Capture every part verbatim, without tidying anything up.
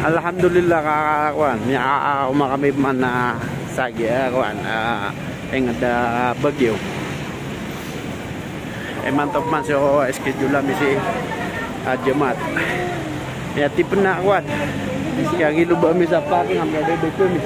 Alhamdulillah, ka, ka, kowan, miyaoma kami man, ah, sa gi-, ah, kowan, ah, ingd a Baguio. Imanto man so schedule ami sii, ah, Jumaat. Miyatipn a, kowan. Kiyagilobaan ami sa parking, ami a dede kami.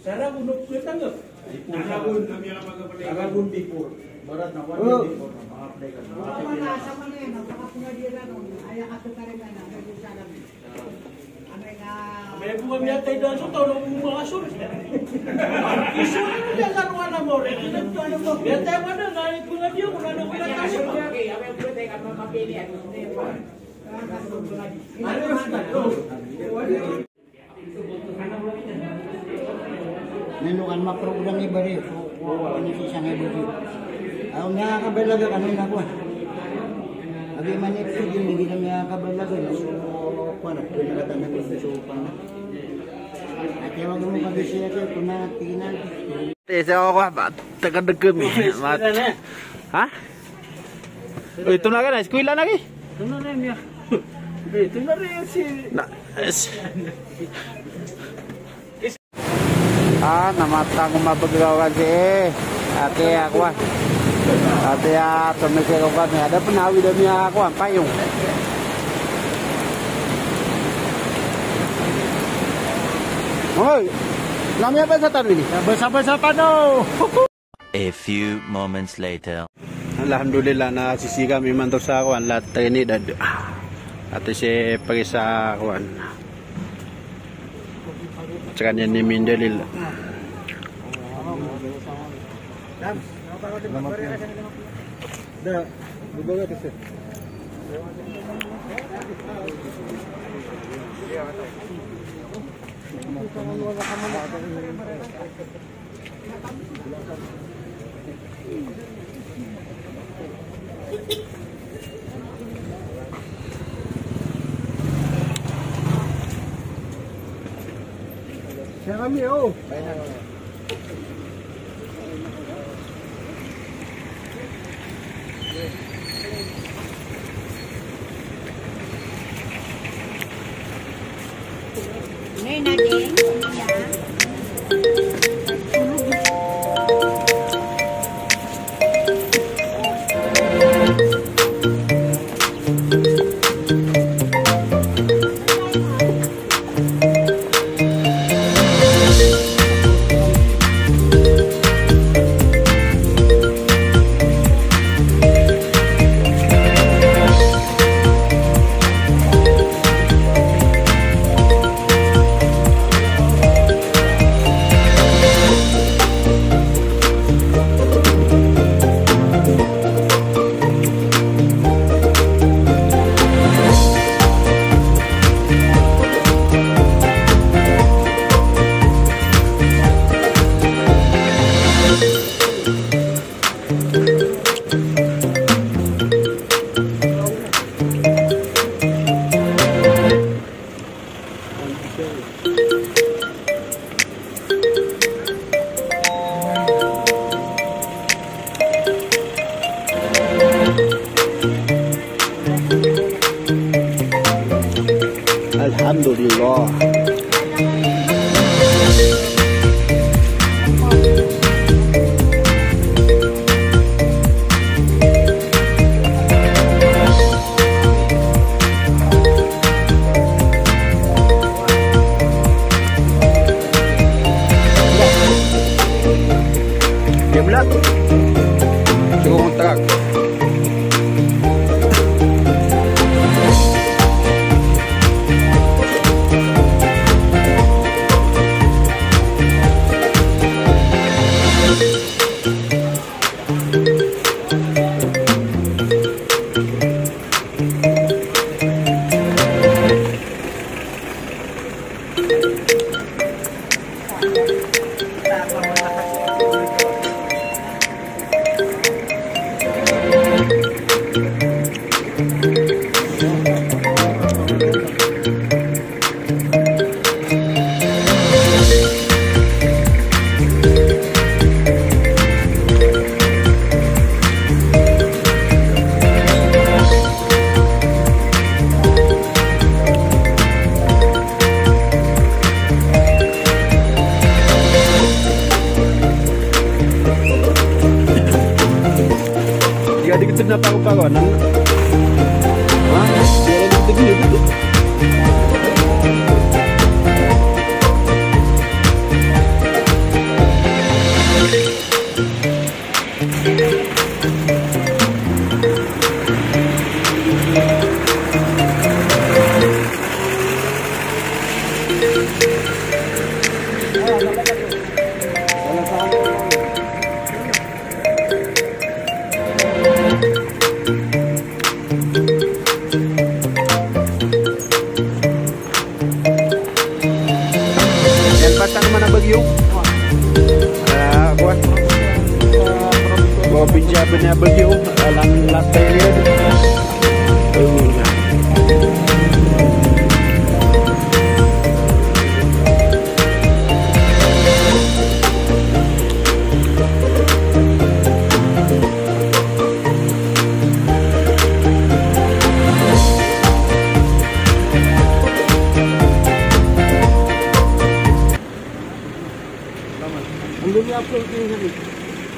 Saragon o pulitang. Saragon, Saragon before. Barat na, oh, before na, mga apply ka na. Mga apply ka na. Amay ko nga miyatay daan so taw na umangasor. Iso na niyan sa ruwan a mori. Miyatay man na, na ito na diyo, kung ano ko na tayo. Ano yung sinato? Nano kan maprogram i bari, so, ko, ko, ano si sangay bari. Aw, miyakabalaga kami na ko. Abi man ito, di, di na miyakabalaga, so, ko, ano, pinakatanda ko, so, ko, ano. Ati, wag mo pag-share ko na, tingnan. Te, sa ako, ba, taga dagkam, eh. Mat-, ha? Oy, ito na ka na, eskwela na ki? Ito na rin, ya. Ito na rin si... Na, es-, ah, na matag o mabagaw kasi. Ati, ako, ah. Ati, ah, tumisi ko kami. Ada pn awid ami, ako, ang payong. Oy, na miyabasa tano ini? Basa-basa tano. A few moments later. Alhamdulillah, na sisii kami imanto sa, kowan, La Trinidad. Ati si pagi sa, kowan. Saka niyan ni Mindalil. Siya kami, oh. Alhamdulillah. Jumlah. Cukup terang. Di ko tanda pago-pago, ano? Ha? Di ko tanda pago-pago. Iyan, basta naman a bagyo. Ah, kuwan. Probinsya a bagyo. Alam, last time iyan.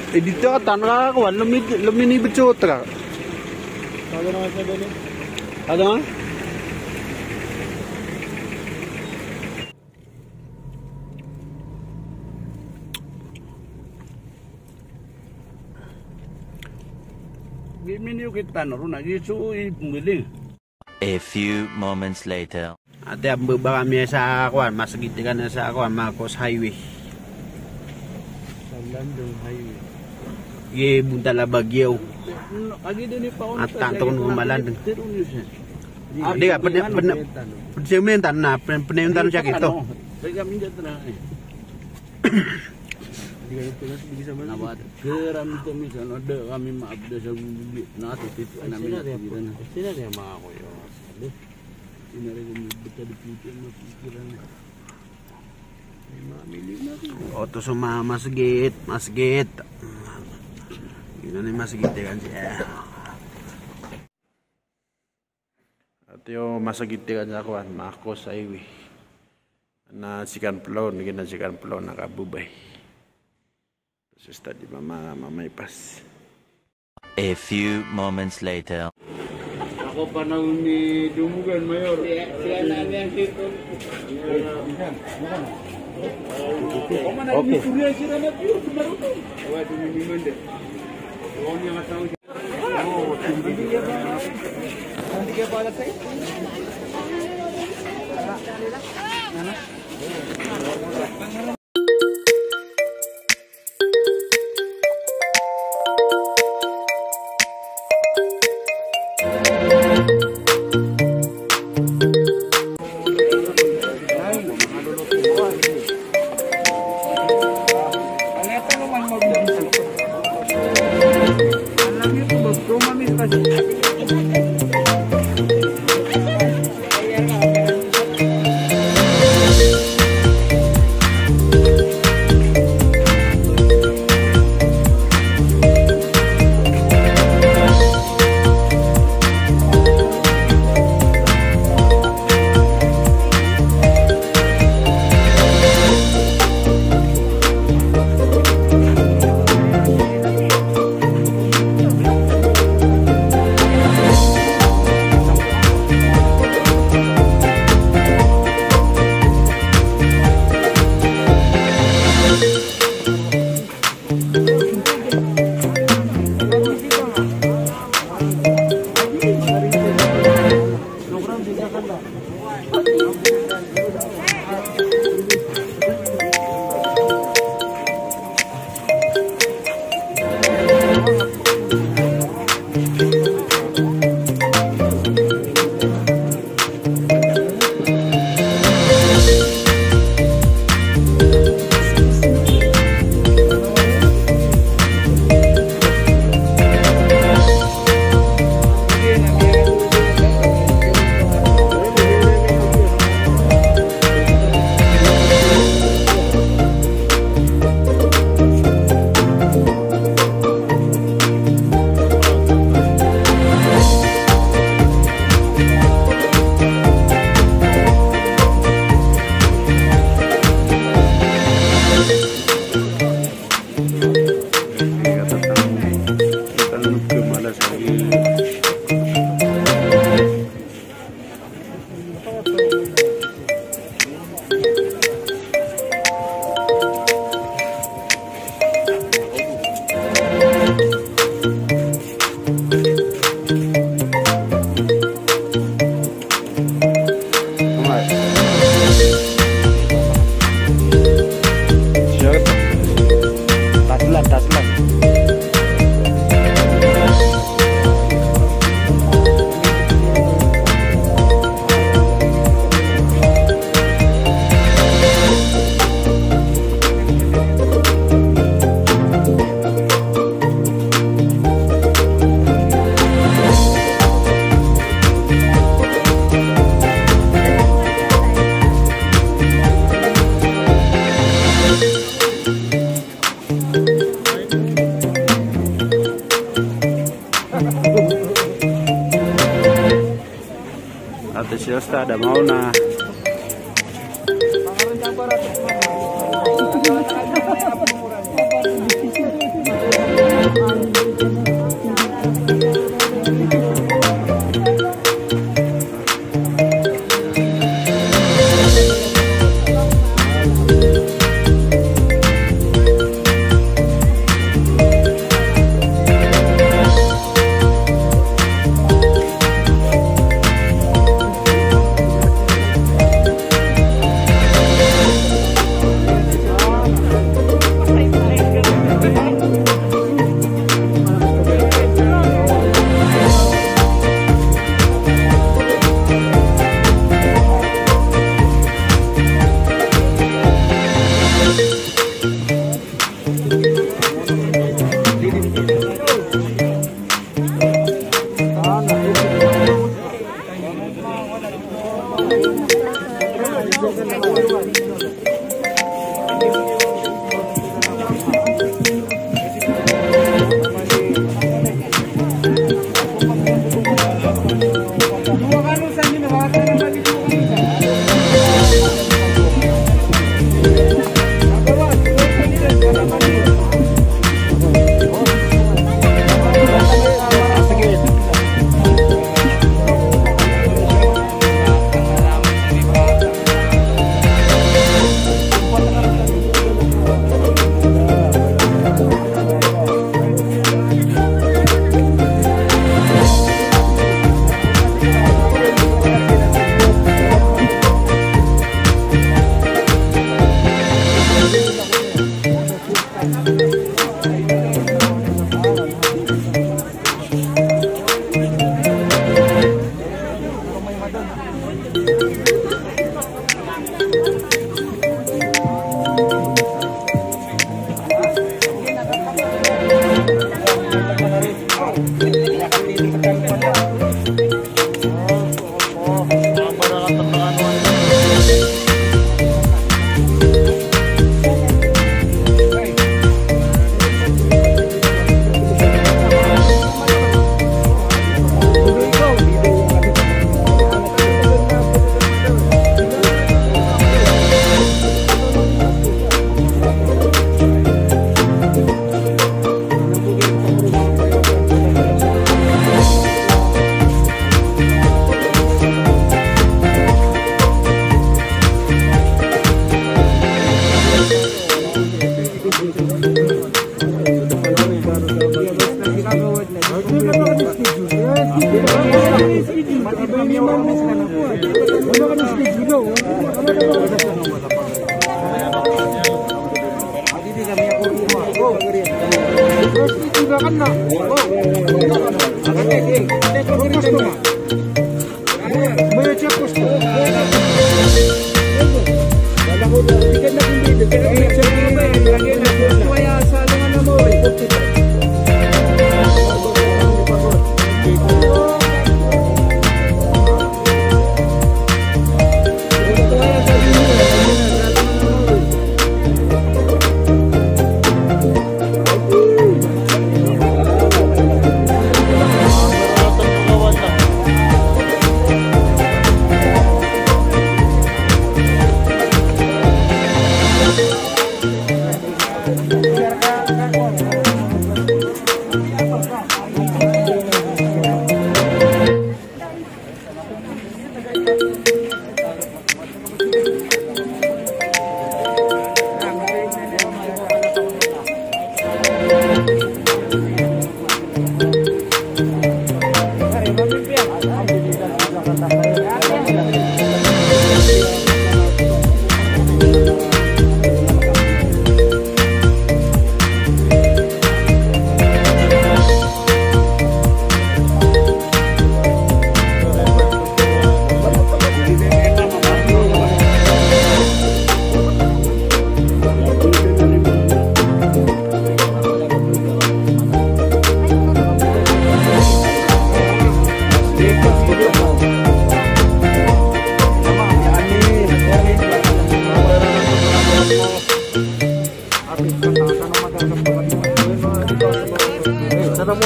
Eh, dito ka tanra ko, lumi-, lumini becotra. Ada? Gimini kita nuruna gisu i pembiling. A few moments later. Ati a mbaba kami sa kuwan, masgit iyan sa kuwan, Marcos Highway. Sa Landeng Highway. Iye, buntal a bagyo. Ati tanto ko malandeng. Di ka, pene-, pene-, pene-, na, pene-, peneuntan siya kito. Di kami dyan na, eh. Di ka, pene-, di ka sa Bali. Nabat, keram ito minsan, ada kami maabda sa gugubi. Na, ito, ito, namin na, ito, na. Sino niya mga kuya? Sino niya mga kuya? Oto so ma-, masgit, masgit. Ino ni masgit iyan siya. Ati o masgit iyan sa kuwan, Marcos Highway. Na sikan pelaw, na sikan pelaw na kababay. Sista di mama, mama ipas. A few moments later. Ako pa na uni dumugan, Mayor. Okay. Ati si Ustad a maona.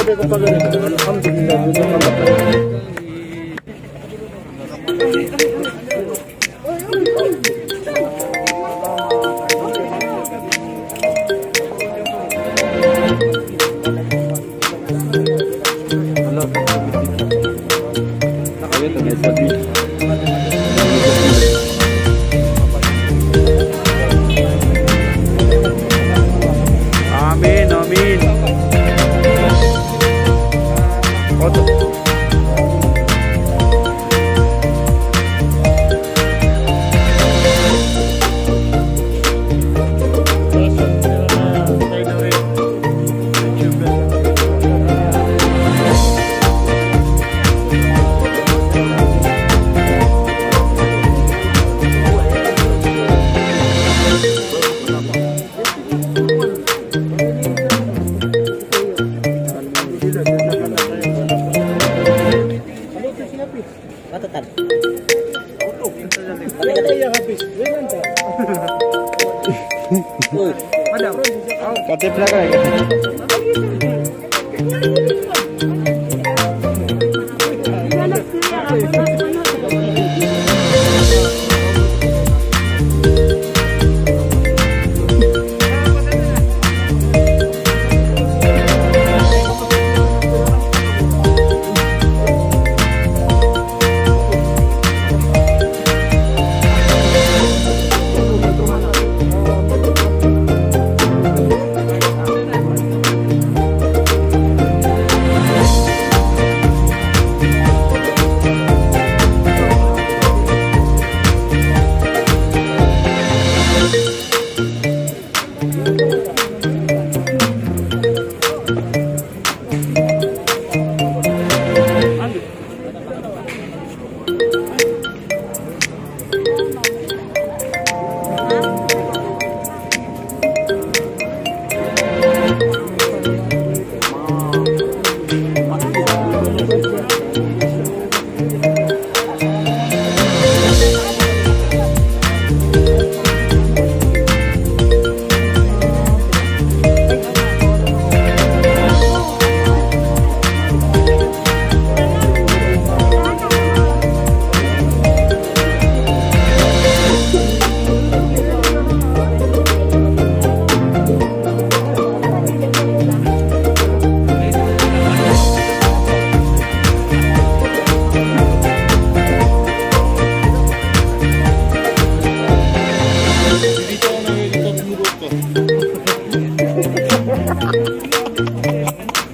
Alhamdulillah. Amin, amin. Matatan. Uy. Katip na ka, eh.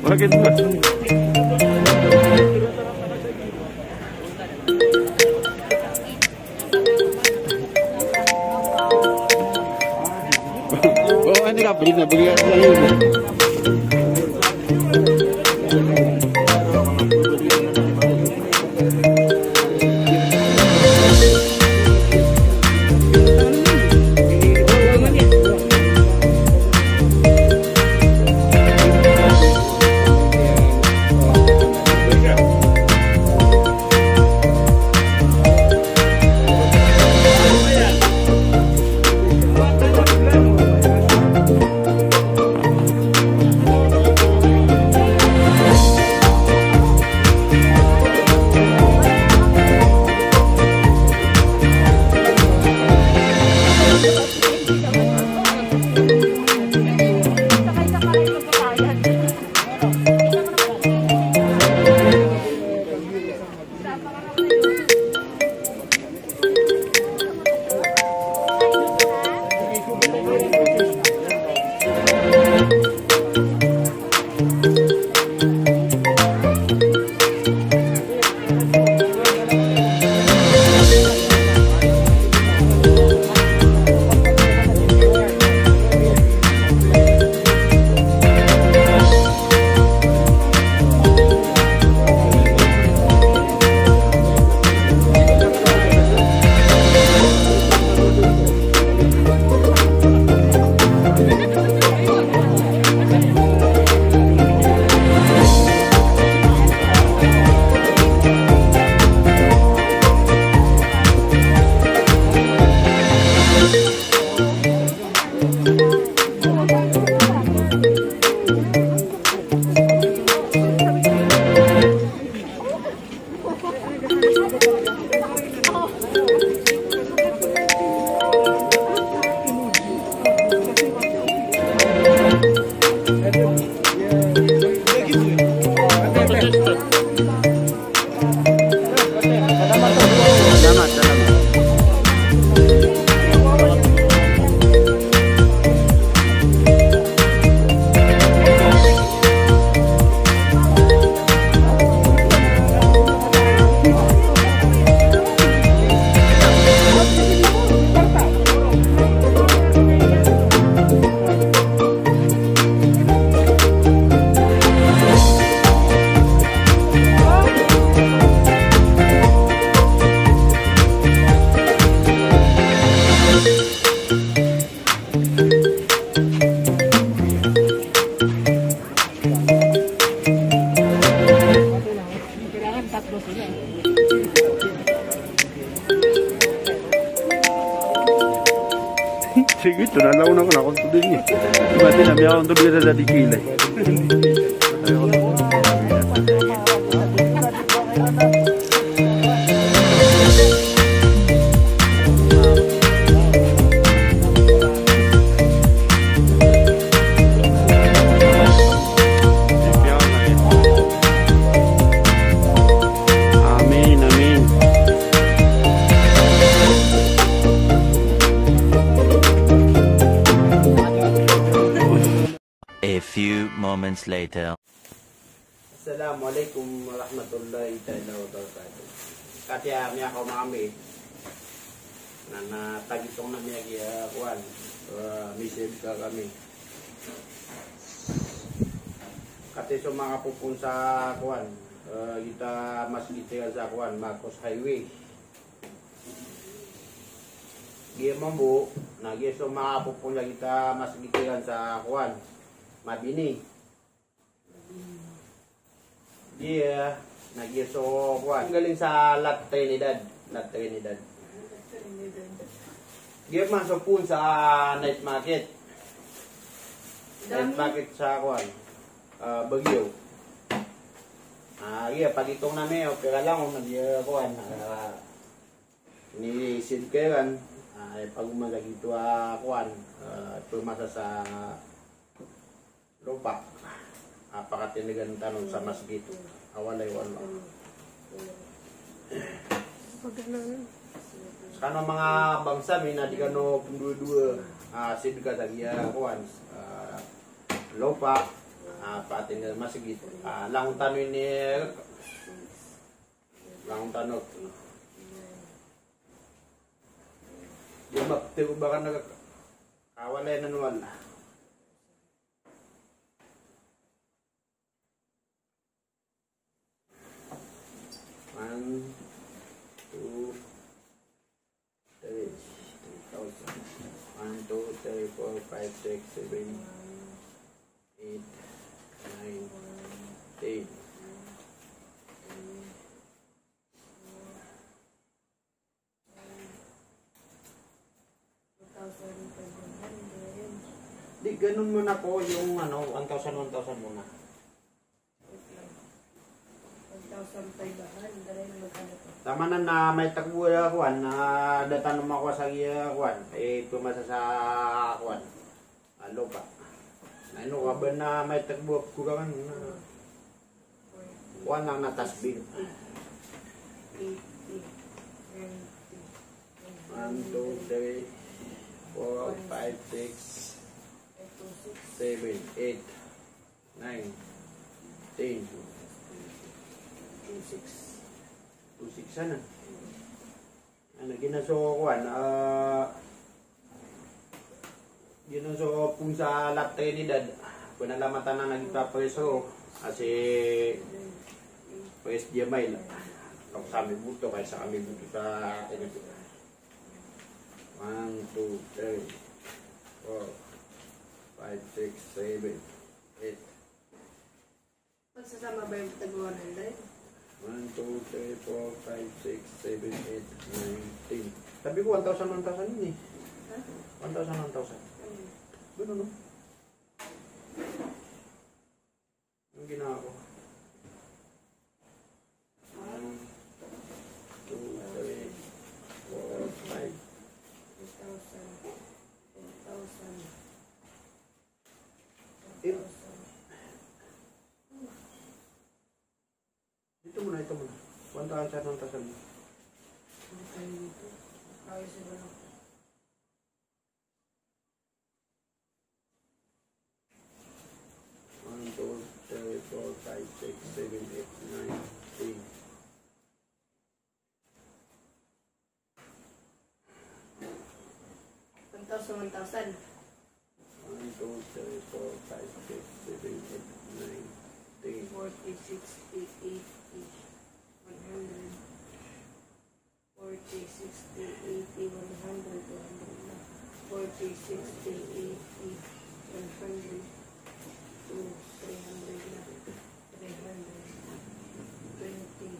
Bakit ba? Oo, hindi ka, breed na, bigyan ka lang yun. Sige, ito na lang ako, ako to din eh. Iba din na, may ako to din sa dikilay. Amin, amin. A few moments later. Assalamu alaikum warahmatullahi taala wabarakatuh. Katii a miyakaoma ami na, na tagitong na miyagiya kowan, eh, misidka kami. Katii so manga popoon sa kowan, eh, gita masgit iran sa kowan, Marcos Highway. Giya mambo, na giya so manga popoon sa gita masgit iran sa kowan, Mabini. Giya, na giya so kowan. Galing sa La Trinidad. La Trinidad. Giya man so poon sa night market. Night market sa kowan. Ah, Baguio. Ah, giya, pagitong ami, okay ka lang, o, na giya kowan. Ah, inisidka iran. Ah, e, pagoman sa gioto a kowan. Ah, pmasa sa lopa a pakatindgan tano sa masgit a walay o Allah. Skano manga bangsa mi na di kano pndowadowa a sidka sa giya kowan, a lopa a pakatindgan masgit. A langon tano ini, langon tano. Di maptego bakan a walay na nuwan. One, two, three, three thousand. One, two, three, four, five, six, seven, eight, nine, ten. Di, ganun muna po yung, ano, one thousand, one thousand muna. Tama na, na may tagbo a kowan, na da tano makowa sa giya kowan, e, pmasa sa kowan. Alo ka. Na ino ka ba na may tagbo a kowan na. Kowan na, na tasbih. One, two, three, four, five, six, seven, eight, nine, ten. Two six. Two six sana. Ano, giyanan so kowan, a, giyanan so poon sa La Trinidad. Panalamatan na gita preso. Asi Pres Jamail. Tok sa ami boto, kay sa ami boto sa Trinidad. One, two, three, four, five, six, seven, eight. Pagsasama ba yung tag one hundred? One, two, three, four, five, six, seven, eight, nine, ten. Sabi ko, one thousand, one thousand yun eh. Ha? One thousand, one thousand. Ano yun? Ganun, no? Ang ginawa ko. One, two, three, four, five. Two thousand. Two thousand. Im-, dito muna, ito muna. One thousand, one thousand. One, two, three, four, five, six, seven, eight, nine, ten. One thousand, one thousand. One, two, three, four, five, six, seven, eight, nine, ten. Forty, sixty, eighty, one hundred. Forty, sixty, eighty, one hundred, two hundred na. Forty, sixty, eighty, one hundred, two, three hundred na. Three hundred, twenty,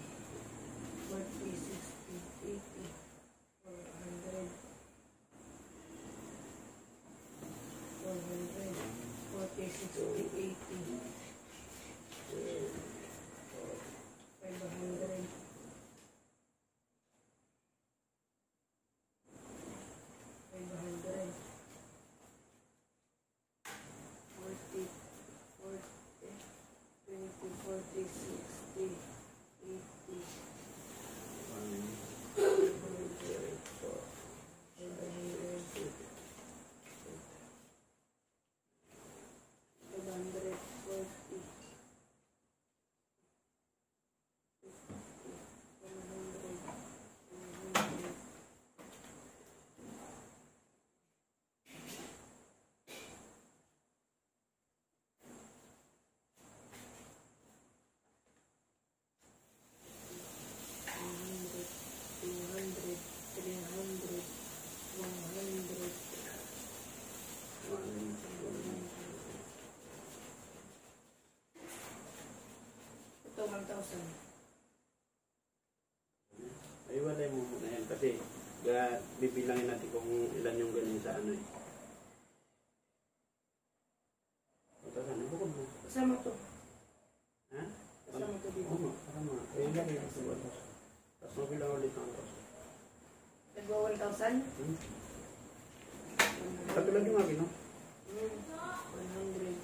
One thousand. Ay, walay mo muna yan kasi ga-, bibilangin natin kung ilan yung ganun sa ano eh. One thousand, bukod mo. Kasama to. Ha? Kasama to dito. Oo nga, kasama. Eh, ilagay mo sa one thousand. Tapos mabilang ulit ng one thousand. Nagwa one thousand? Hmm? Katulad yung akin, no? Hmm. One hundred,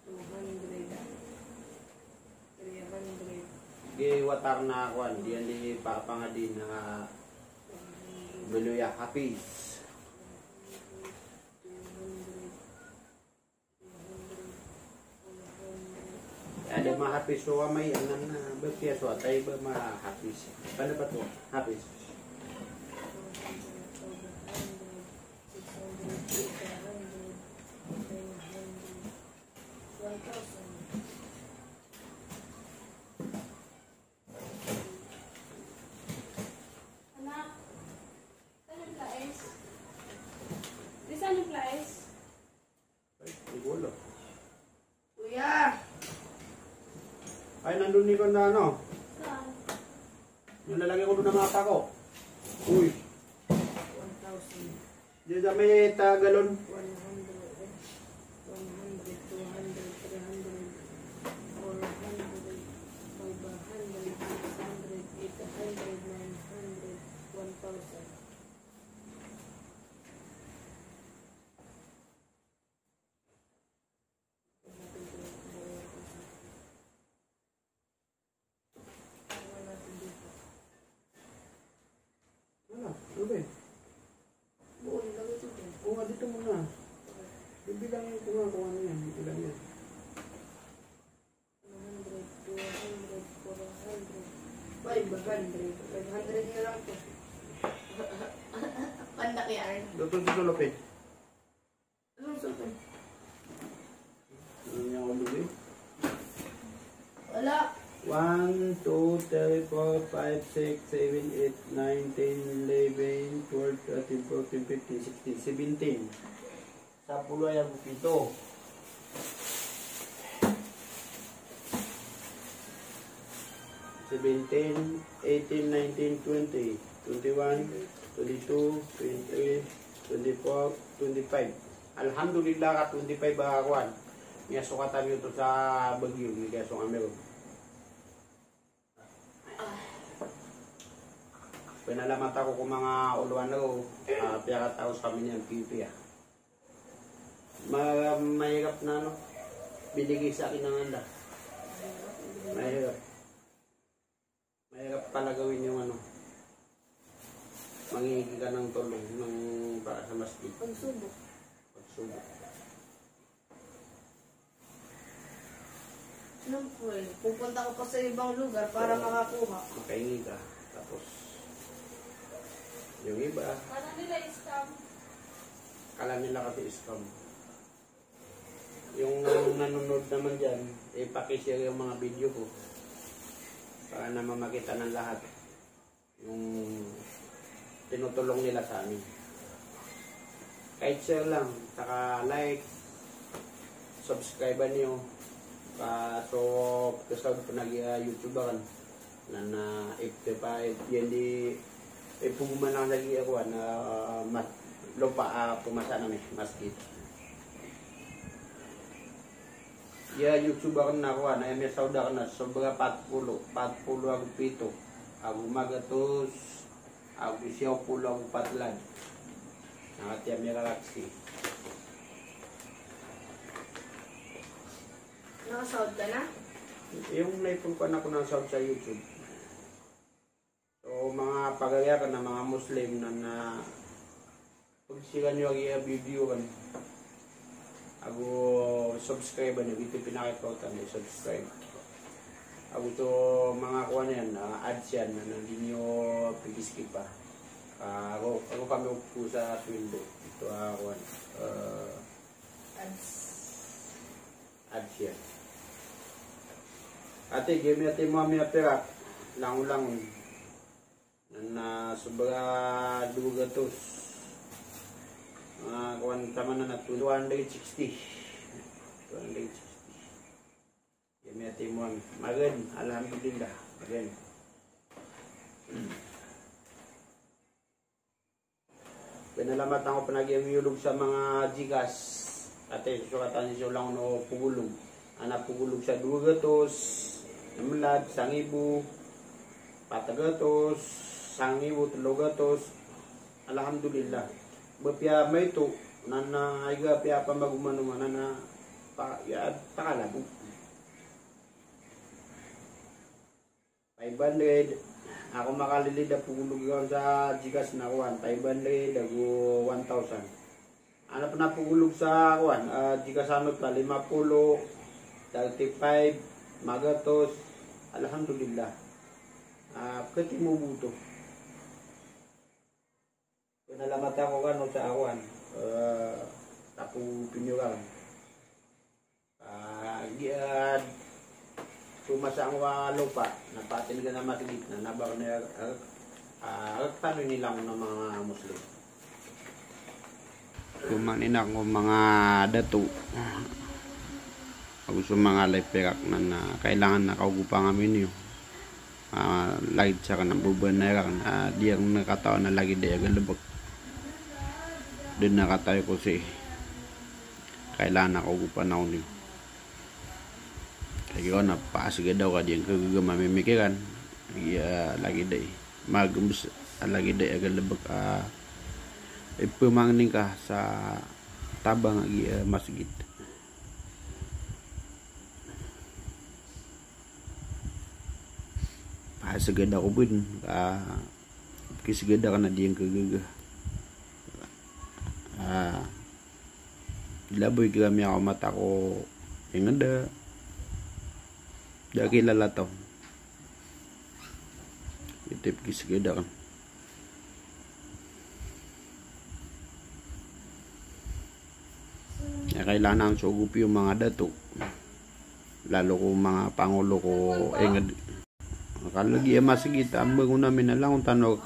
two hundred, three hundred. Di watar na kuwan, di yan di papangadi na Beloya Hafiz. Two hundred. Ada mahapis so amay anan na ba piya so atay ba mahapis. Pada ba to? Hapis. Anak, saan yung flies? Di saan yung flies? Ay, ang gulo. Kuya! Ay, nandun ni Kanda, ano? Saan? Yung lalagay ko doon ng mga pako. Uy. One thousand. Diyan sa may tagalon. One hundred, one hundred, two hundred, three hundred, four hundred, five hundred, six hundred, eight hundred, nine hundred, one thousand. Wala, ano ba yun? Oo, ilagay ko dyan. Oo nga, dito muna. Bibilangin ko nga kung ano yan, ilan yan. One hundred, two hundred, four hundred, five hundred. Five hundred na lang to. Pandak yan. Dito, dito, lapit. Anong sabi? Ano niya ako, baby? Wala. One, two, three, four, five, six, seven, eight, nine, ten, eleven, twelve, thirteen, fourteen, fifteen, sixteen, seventeen. Sapolo aya ago pito. Seventeen, eighteen, nineteen, twenty, twenty-one, twenty-two, twenty-three, twenty-four, twenty-five. Alhamdulillah ka twenty-five a kuwan. Miyasokat ami oto sa Baguio, miyasokat ami oto. Penalamat ako ko manga olowan ako, ah, piyakataos kami niyan P P A. Ma-, mahirap na ano, binigay sa akin ng anda. Mahirap. Mahirap pala gawin yung ano, mangingi ka ng tulong ng para sa masjid. Pagsubok. Pagsubok. Siyempre, pupunta ka pa sa ibang lugar para makakuha. Makahingi ka. Tapos, yung iba, kala nila scam. Kala nila kasi scam. Yung nanonood naman dyan, ipaki-share yung mga video ko para naman makita ng lahat yung tinutulong nila sa amin. Kahit share lang, saka like, subscribe niyo. Ka, so, kasaod ko nag, ah, YouTube aken. Na, na, if, if, ah, if, yan di, if puguman lang lagi ako, na, ah, mas, lupa, ah, pumasa na may, mas kita. Ya, YouTube aken na kuwan, aya miyasaod aken na sobra pat polo, pat polo ago pito, ago magatos, ago siyaw polo ago pat lad. Na katiya miraraksi. Nakasaod ka na? Yung na-ipon ko na ko nasaod sa YouTube. So, manga pagari aken na manga Muslim na, na pag-share niyo agi a video aken. Ago subscribe niyo, giyoto i pinakaimportante, subscribe. Ago to manga kuwan iyan, ah, ads iyan, na, na di niyo pag-skip a. Ah, ago, ago kami opo sa sweldo. Ito, ah, kuwan, ah, ads. Ads iyan. Ati, giyami ati mo ami a pirak. Langon-langon. Na, na sobra dowa gatos. Ah, kuwan taman na two hundred sixty. Two hundred sixty. Miyatimo ami. Magan, alhamdulillah. Magan. Panalamatan ko pn a giya miyolog sa manga Gcash. Ati, so katan so langon o pagolog. Ana pagolog sa dowa gatos, na mlad, sangibo, pat gatos, sangibo, tlo gatos. Alhamdulillah. Ba piya maito, na na iga piya pamagomanoman na na pa, ya, pakalago. Five hundred. Ako makalilid a pagolog sa Gcash na kowan, five hundred ago one thousand. Ana pn a pagolog sa kowan, ah, Gcash ano ta, lima polo, thirty-five, magatos. Alhamdulillah. Ah, kati mo boto. Panalamatan ko kano sa kowan, eh, tapo pinyogang. Ah, giya so masa a lopa na patin ka na masgit na nabar na, ah, ah, kano inilang o manga Muslim. Kumanin ako manga dato. Ago so manga lay pirak na, na kailangan na kaogopan ami niyo. Ah, lagid sa kanan bobanay iran, ah, di ako nakatawan a lagid aya a galbk. Di nakatawan ko si kailangan na kaogopan ako niyo. Kagiya na pasgad ako ka di ako kagaga mamimikiran. Iya, lagid aya. Magmbs a lagid aya a galbk, ah, ipamangnin ka sa tabang a giya masgit. Pasgad ako bn, ah, kisgad ako na di ako kagaga. Ah, laboy kami ako mata ko ingd a da kilala taw. Itip kisgad ako. Aya kailangan so ogopi o manga dato. Lalo ko manga pangolo ko ingd. Kalo giya masgit a mbangon ami na langon tano